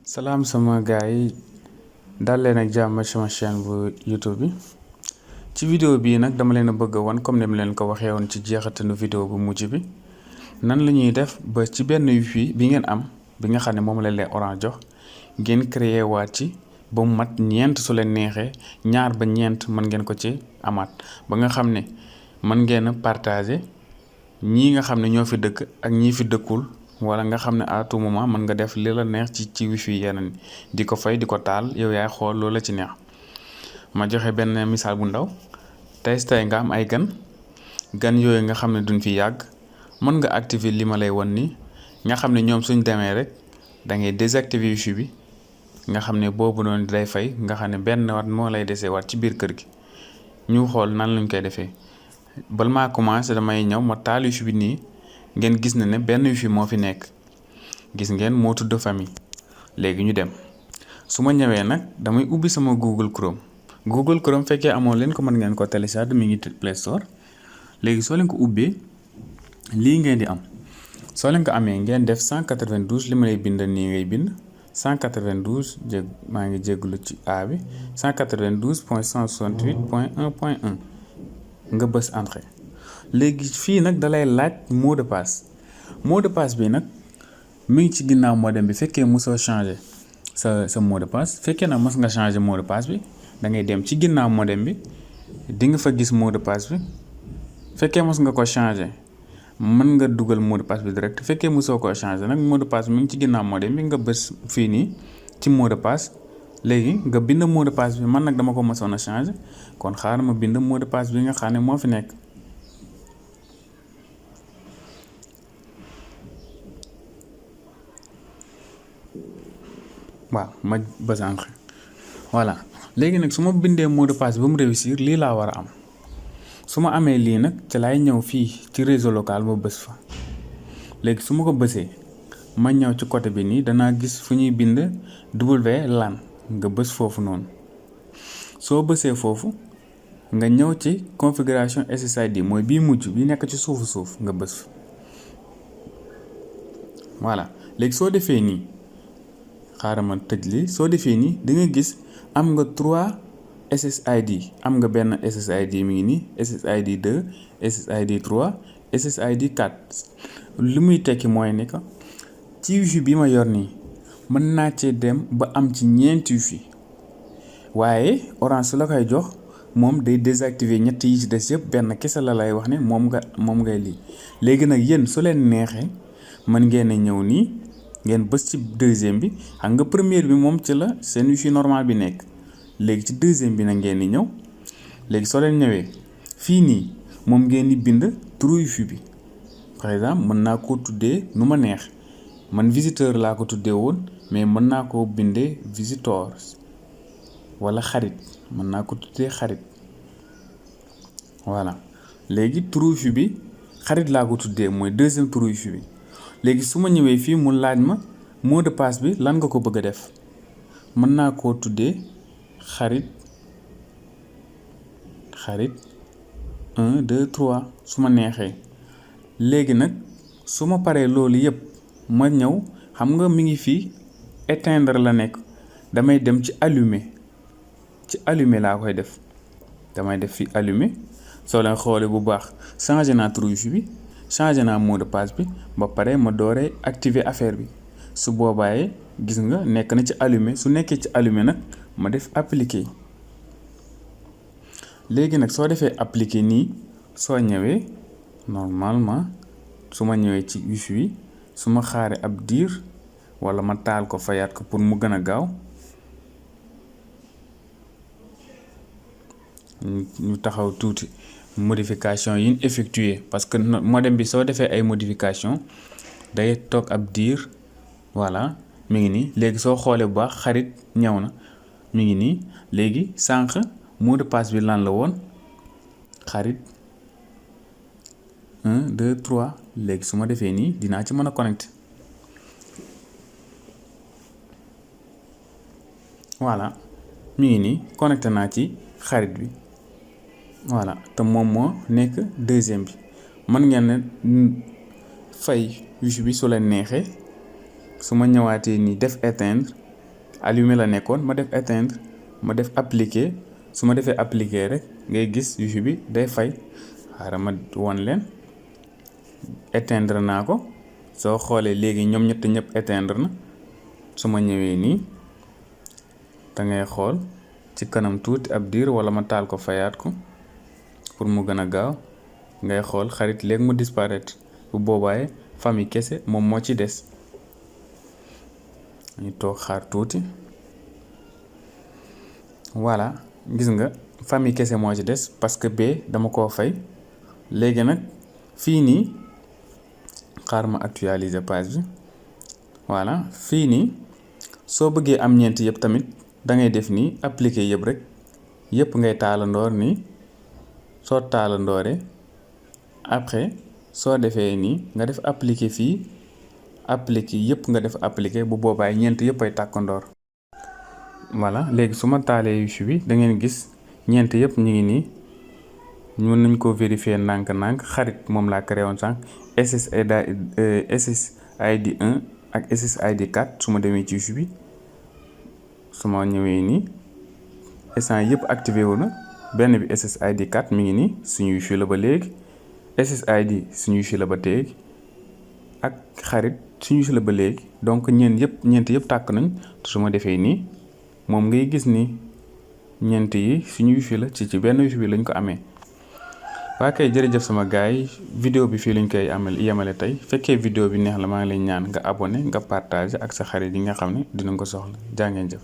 Salam sama gars yi dal leen ak jàmm sama chaîne bu YouTube bi ci vidéo bii nag dama leen a bëgg a wan comme ni ma leen ko waxee woon ci jeexatanu vidéo bu mujj bi nan la ñuy def ba ci benn wifi bi ngeen am bi nga xam ne moom la leen Orange jox ngeen créer waat ci ba mu mat ñeent su leen neexee ñaar ba ñeent mën ngeen ko ci amaat ba nga xam ne mën ngeen a partager ñii nga xam ne ñoo fi dëkk ak ñii fi dëkkul. wala nga xam ne à tout moment mën nga def li la neex ci wifi yeneen di ko fay di ko taal yow yaay xool loolu la ci neex ma joxe benn misaal bu ndaw tey nga am ay gan yooyu nga xam ne duñ fi yàgg mën nga activer li ma lay won ni nga xam ne ñoom suñ demee rek da ngay désactiver wifi bi nga xam ne boobu noonu day fay nga xam ne benn wat moo lay desee waat ci biir kër gi ñu xool nan lañ koy defee bal maa commencé damay ñëw ma taal wifi bi nii ngeen gis na ne benn wifi moo fi nekk gis ngeen moo tudd famille léegi ñu dem su ma ñëwee nag damay ubbi sama Google Chrome fekkee amoon leen ko mën ngeen ko télécharger mi ngi Play Store léegi soo leen ko ubbee lii ngeen di am soo leen ko amee ngeen def 192 li ma lay bind nii ngay bind 192 maa ngi jégalu ci A bi 192.168.1.1 nga bës entrée. léegi fii nag dalay laaj mot de passe bi nag mi ngi ci ginnaaw modem bi fekkee mosoo changer sa mot de passe fekkee nag mos nga changer mot de passe bi da ngay dem ci ginnaaw modem bi di nga fa gis mot de passe bi fekkee mos nga ko changer mën nga dugal mot de passe bi direct fekkee mosoo ko changer nag mot de passe bi mi ngi ci ginnaaw modem bi nga bës fii nii ci mot de passe léegi nga bind mot de passe bi man nag dama ko mosoon a changer kon xaaral ma bind mot de passe bi nga xam ne moo fi nekk. waaw ma bës entrée voilà léegi nag su ma bindee mot de passe ba mu réussir lii laa war a am su ma amee lii nag ci laay ñëw fii ci réseau local ma bës fa léegi su ma ko bësee ma ñëw ci côté bi nii danaa gis fu ñuy bind WLAN nga bës foofu noonu soo bësee foofu nga ñëw ci configuration SSID mooy bii mujj bi nekk ci suuf nga bës voilà léegi soo defee nii. xaaral ma tëj li soo defee nii di nga gis am nga 3 SSID am nga benn SSID mi ngi nii SSID 2 SSID 3 SSID 4 li muy tekki mooy ne que ci wifi bi ma yor nii mën naa cee dem ba am ci ñeenti wifi waaye Orange su la koy jox moom day désactiver ñett yi ci des yëpp benn kese la lay wax ne moom ngay lii léegi nag yéen su leen neexee mën ngeen a ñëw nii. ngeen bës ci deuxième bi xam nga première bi moom ci la seen wifi normal bi nekk léegi ci deuxième bi nag ngeen di ñëw léegi soo leen ñëwee fii nii moom ngeen di bind turu wifi bi par exemple mën naa koo tuddee nu ma neex man visiteur laa ko tuddee woon mais mën naa koo bindee visitors wala xarit mën naa ko tuddee xarit voilà léegi turu wifi bi xarit laa ko tuddee mooy deuxième turu wifi bi. léegi su ma ñëwee fii mu laaj ma mot de passe bi lan nga ko bëgg a def mën naa koo tuddee xarit 1 2 3 su ma neexee léegi nag su ma paree loolu yëpp ma ñëw xam nga mi ngi fii éteindre la nekk damay dem ci allumer laa koy def damay def fii allumer soo leen xoolee bu baax changé naa turu wifi bi changé naa mot de passe bi ba pare ma dooree activer affaire bi su boobaaye gis nga nekk na ci allumé su nekkee ci allumé nag ma def appliquer léegi nag soo defee appliquer nii soo ñëwee normalement su ma ñëwee ci wifi bi su ma xaaree ab diir wala ma taal ko fayaat ko pour mu gën a gaaw ñu taxaw tuuti. modification yi ñu effectué parce que modem bi soo defee ay modification day toog ab diir voilà mi ngi nii léegi soo xoolee bu baax xarit ñëw na mi ngi nii léegi sànq mot de passe bi lan la woon xarit 1 2 3 léegi su ma defee nii dinaa ci mën a connecté voilà mi ngi nii connecté naa ci xarit bi. voilà te moom moo nekk deuxième bi mën ngeen fay wifi bi su leen neexee su ma ñëwaatee nii def éteindre allumé la nekkoon ma def éteindre ma def appliquer su ma defee appliquer rek ngay gis wifi bi day fay. xaaral ma won leen éteindre naa ko soo xoolee léegi ñoom ñëpp éteindre na. su ma ñëwee nii da ngay xool ci kanam tuuti ab diir wala ma taal ko fayaat ko pour mu gën a gaaw ngay xool xarit léegi mu disparaître bu boobaay famille kese moom moo ci des. ñu toog xaar tuuti voilà gis nga famille kese moo ci des parce que bee dama koo fay. léegi nag fii nii xaar ma actualiser page bi voilà fii nii soo bëggee am ñeent yëpp tamit da ngay def nii appliquer yëpp rek yëpp ngay taalandoor nii soo taalandooree après soo defee nii nga def appliquer fii appliquer yëpp nga def appliquer bu boobaay ñeent yëpp ay tàkkandoor. voilà léegi su ma taalee wifi bi da ngeen gis ñeent yëpp ñu ngi nii mën nañ ko vérifier ndànk-ndànk xarit moom laa créé woon sànq SSID 1 ak SSID 4 su ma demee ci wifi bi su ma ñëwee nii instant yëpp activé wu na benn bi SSID 4 mi ngi nii suñu wifi la ba léegi SSID suñu wifi la ba léegi ak xarit suñu wifi la ba léegi donc ñeent yëpp tàkk nañ te su ma defee nii moom ngay gis ni ñeent yi suñu wifi la ci benn wifi bi lañ ko amee. waa kay jërëjëf sama gars yi vidéo bi fii lañ koy yemale tey fekkee vidéo bi neex la maa ngi lay ñaan nga abonné nga partager ak sa xarit yi nga xam ne dinañ ko soxla jaa ngeen jëf.